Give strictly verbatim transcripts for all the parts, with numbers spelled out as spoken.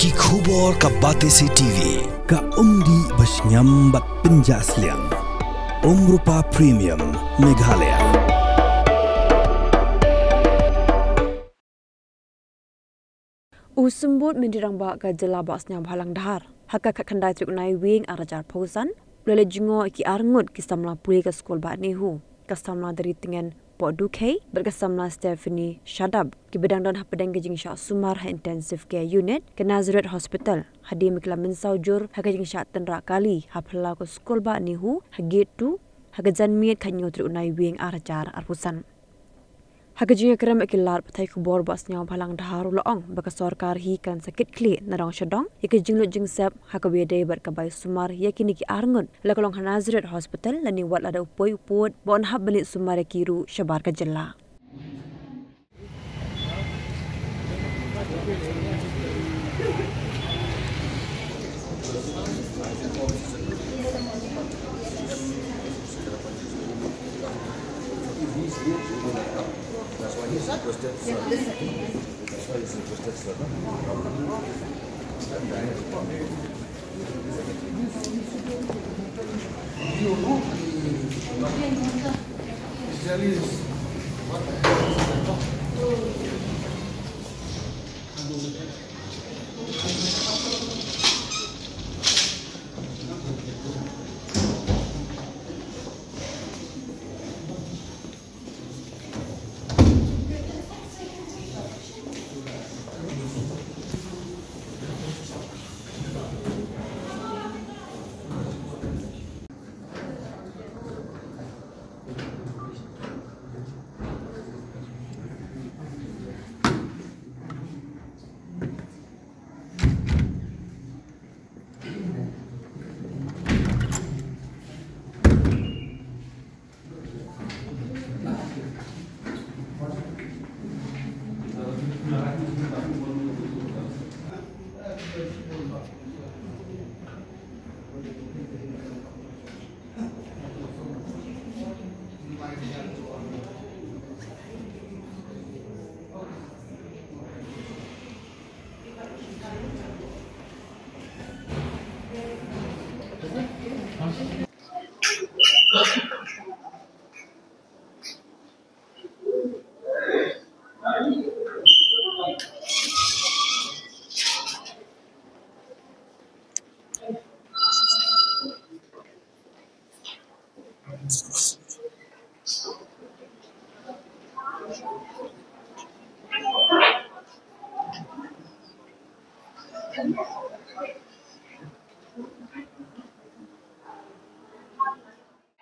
Ki khubor ka Batesi T V. Ka umdih ba shngiam bad pynjah sliang. Umrupa Premium Meghalaya. U Symbud Myntri Rangbah ka Jylla Bah Sniawbhalang Dhar, ha ka khatkhyndai tarik u Naiwieng arhajar arphew san, u la leit jngoh ïa ki arngut ki samla pule ka skul Bah NEHU, ka samla Daritngen Pohdukhei bad ka samla Stephanie Shadap, kiba dang don hapdeng ka jingshah sumar ha Intensive Care Unit ka Nazareth Hospital, hadien ba ki la mynsaw jur ha ka jingshah tynrah kali ha phyllaw ka skul Bah NEHU ha Gate two, ha ka janmiet khathynñiew tarik u Naiwieng arhajar arphew san. Ha ka jingïakren bad ki lad pathai khubor, Bah Sniawbhalang Dhar u la ong ba ka sorkar hi kan sa kit khlieh na dong sha dong ïa ka jinglut jingsep ha kaba ïadei bad ka bai sumar ïa kine ki arngut, la ka long ha Nazareth Hospital lane wat lada u poi u pud, ba yn hap ban leit sumar ïa ki ruh shabar ka jylla.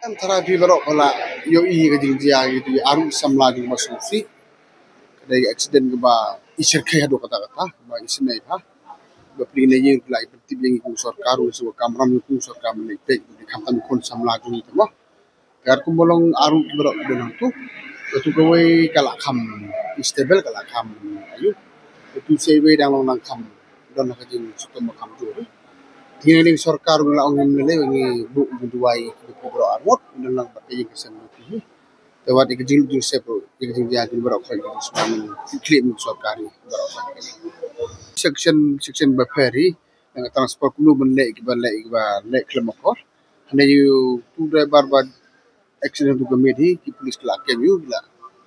Em, therapy baroh ka la ïohi ka jingjia ïa ki arngut samla jong u Bah Sophi. Ka dei ka accident kaba i shyrkhei haduh katta katta, kaba i snei bha. Ba pli na ïing phi la i pyntip ïa ngi kum sorkar, u sa kamram ïa kum sorkar mynne peit, khamtam khun samla jong ngi te mo. Katkum ba long arngut baroh ki don hangtu. Katu kawei ka la kham stable, ka la kham ayu. Katu sa iwei dang long dang kham don ha ka jingshitom ba kham jur. Te ngi na liang sorkar ngi la ong, ngi la leh, ngi buh jingduwai ïa ki baroh arngut, ngi don lang bad ka ïing ka sem ngi. Te wat ïa ka jinglut jingsep ruh, ïa ka jingïa jong baroh khoit, ka jingsumar ngi khlem sorkar ïa baroh khoit. Section, section ba pher hi, nang ka transport kumno ban leh, ki ban leh, ki ban leh khlem akor. Hynrei ïa utu driver ba accident ruh ka miet hi, ki police ki la kem ïa u, ki la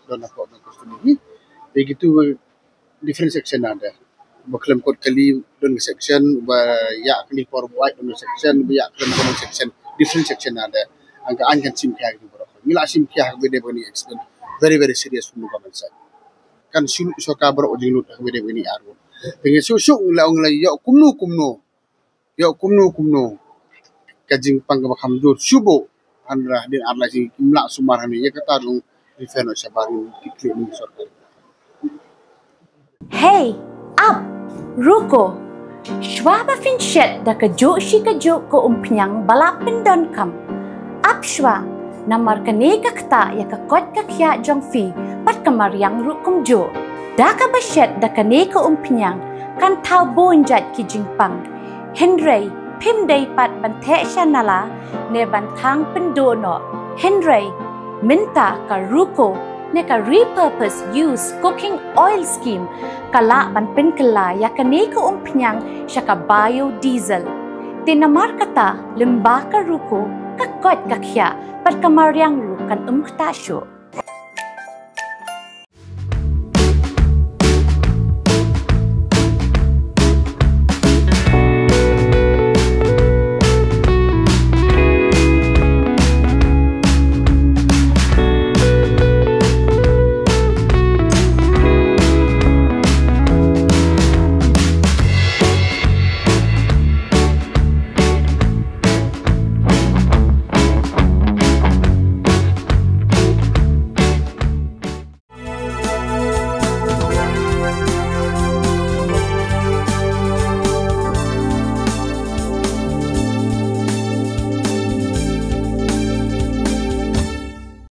don ha court custody hi. Te kitu different section nada. Ba khlem kot kali don ka section, ba ïa kali por bike don ka section, ba ïa khlem don ka section, different section nada. Hangta kan shim khia ki baroh. Ngi la shim khia ha kaba ïadei bad kane ka accident. Very, very serious from the government side. Kan shu lut sorkar baroh jinglut ha kaba ïadei bad kane ka arngut. Te ngi shu shu ngi la ong la ïoh kumno kumno. Ïoh kumno kumno ka jingpang kaba kham jur shu buh, hynrei hadien ar lai sngi kim lah sumar hangne, ïa kata ruh refer noh shabar, ngi tip khlem sorkar. Hey, ap, ruko. Shuwa ba phin shet da kajuh shi kajuh ka umphniang ba la pyndonkam, ap shuwa, namar kane ka ktah ïa ka koit ka khiah jong phi bad ka mariang ruh kumjuh. Da kaba shet da kane ka umphniang kan thaw bun jait ki jingpang. Hynrei phim dei pat ban theh sha nala ne ban thang pynduh noh. Hynrei mynta ka ruko Ne ka Repurpose Used Cooking Oil Scheme ka lah ban pynkylla ïa kane ka umphniang sha ka biodiesel. Te namar kata lyngba ka rukom ka koit ka khiah bad ka mariang ruh kan ym ktah shuh.